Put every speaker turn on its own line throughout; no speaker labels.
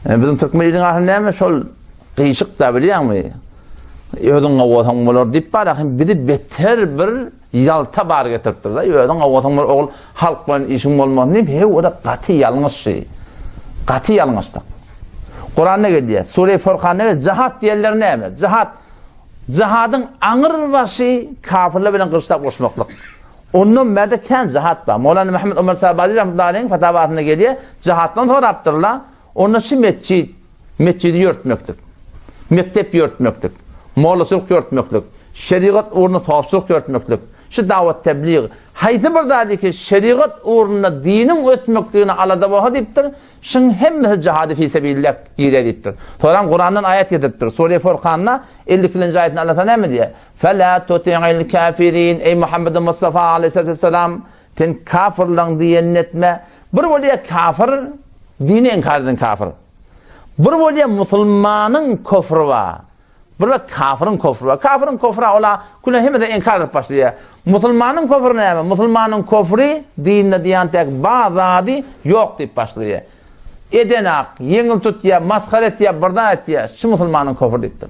Biziň türkmen iliň ahyry näme şol gyşyk da bilýäňmi? Özüň gowusaň bolar diýip bar, ahim bizi beter bir ýalta bar getiripdir da. Özüň gowusaň bolar, ogul halk bilen işiň bolmasyn diýip, hew ola gaty ýalňyş şey. Gaty ýalňyşdyk. Kuranda gelýär. Sure Furkanda gelýär. Jahat diýenler näme? Jahat Jahadyň aňyr başy kafirler bilen gylyçlap uruşmaklyk. Ondan bärde kän jahat bar. Mowlana Muhammed Omar Sabadi rahmetullahi aleyhiň fatawasynda gelýär, jahatdan sorapdyrlar, onda şu metjit, metjidi ýörtmeklik, mekdep ýörtmeklik, mollaçylyk ýörtmeklik, şerigat ugrunda sopçylyk ýörtmeklik, şu dawat teblig, haýsy bir zady ki şerigat ugrunda diniň ösmekligine alada bolsa diýipdir, şuň hemmesi jihady fi sebilillah girýär diýipdir. Soram Kurandan aýat getiripdir. Sure Furkanda 52-nji aýatynda Allah Taala näme diýýär? Fela tuti'il kafirin, Eý Muhammed Mustafa aleyhissalatu vesselam, sen kafirleň diýenini etme. Bir bolýar kafir, dini inkar eden kafir. Bir bolýar musulmanyň kufry bar. Bir bolýar kafirin kufry bar. Kafirin kufry ola küle hemmesi inkar edip başlaýar. Musulmanyň kufry näme? Musulmanyň kufry dinde diýen tek bar zady ýok diýip başlaýar. Edenak, ýeňil tutýar, masgara etýär, bir zat etýär. Şu musulmanyň kofry diýipdir.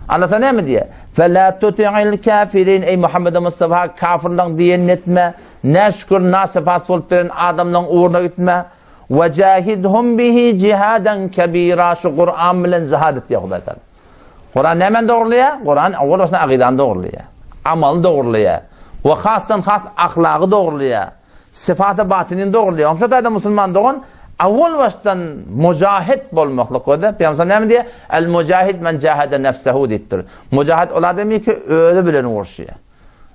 Allah Taala näme diýýär? Fela tuti'il kafirin eý Muhammed Mustafa kafirleň diýenini etme. Näşükür, nasypas bolup beren adamlaryň ugruna gitme. Wajahidhum bihi jihadan kebira şu Kur'an bilen jihad et diýýär Hudaý Taala. Kur'an nämäni dogrulayar? Kur'an owal başdan akydany dogrulayar. Amaly dogrulayar. We hasdan has ahlagy dogrulayar. Syfaty batynyny dogrulayar. Şo taýda musulman dogan awal başdan mujahid bolmaklyk gözle. Pygamber näme diýýär? El mujahid men jahada nefsehu diýipdir. Mujahid ol adam ki özi bilen uruşýar.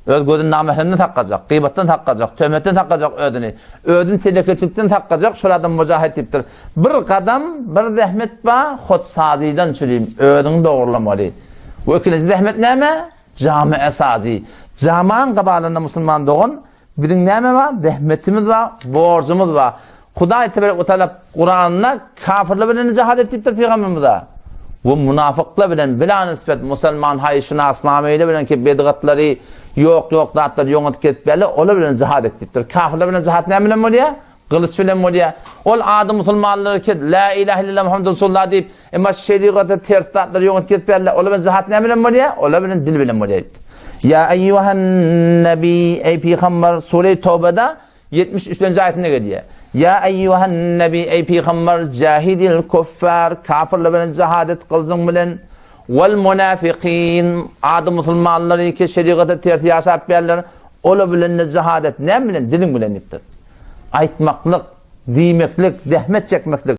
Öz gözüni namähremden saklajak, gybatdan saklajak, töhmetden saklajak özüni. Özüni telekeçilikden saklajak şol adam mujahid diýipdir. Bir gadam, bir zähmet bar, hotsazydan çürim, özüňi dogrulamaly. We ikinji zähmet näme? Jame sazy. Jamaň gabalynda musulman dogan Biziň näme bar? Zähmetimiz bar, borjumyz bar. Hudaý tebarek we taala Kuranda kafirler bilen jihad et diýipdir pygamberimize. We munafyklar bilen bila nisbet musulman haýşynasnameýle bilen ki bedgatlary ýok ýok zatlary ýoňadyp gezip ýörler, olar bilen jihad et diýipdir. Kafirler bilen jihad näme bilen bolýar? Gylyç bilen bolýar. Ol ady musulmanlar ki la ilahe illallah Muhammedur Rasulullah diýip, emma şerigata ters zatlary ýoňup gezip ýörler. Olar bilen jihad näme bilen bolýar? Olar bilen dil bilen bolýar. Ýa eýýuhan nebi, eý pygamber, Sure Tawbada 73-nji aýatynda gelýär. Ýa eýýuhan nebi, eý pygamber, jahidil kuffar, kafirler bilen jihad et gylyjyň bilen, wal munafikin, ady musulmanlary ki şerigata ters ýaşap ýörler, olar bilen de jihad et. Näme bilen? Diliň bilen diýipdir. Aýtmaklyk, diýmeklik, zähmet çekmeklik.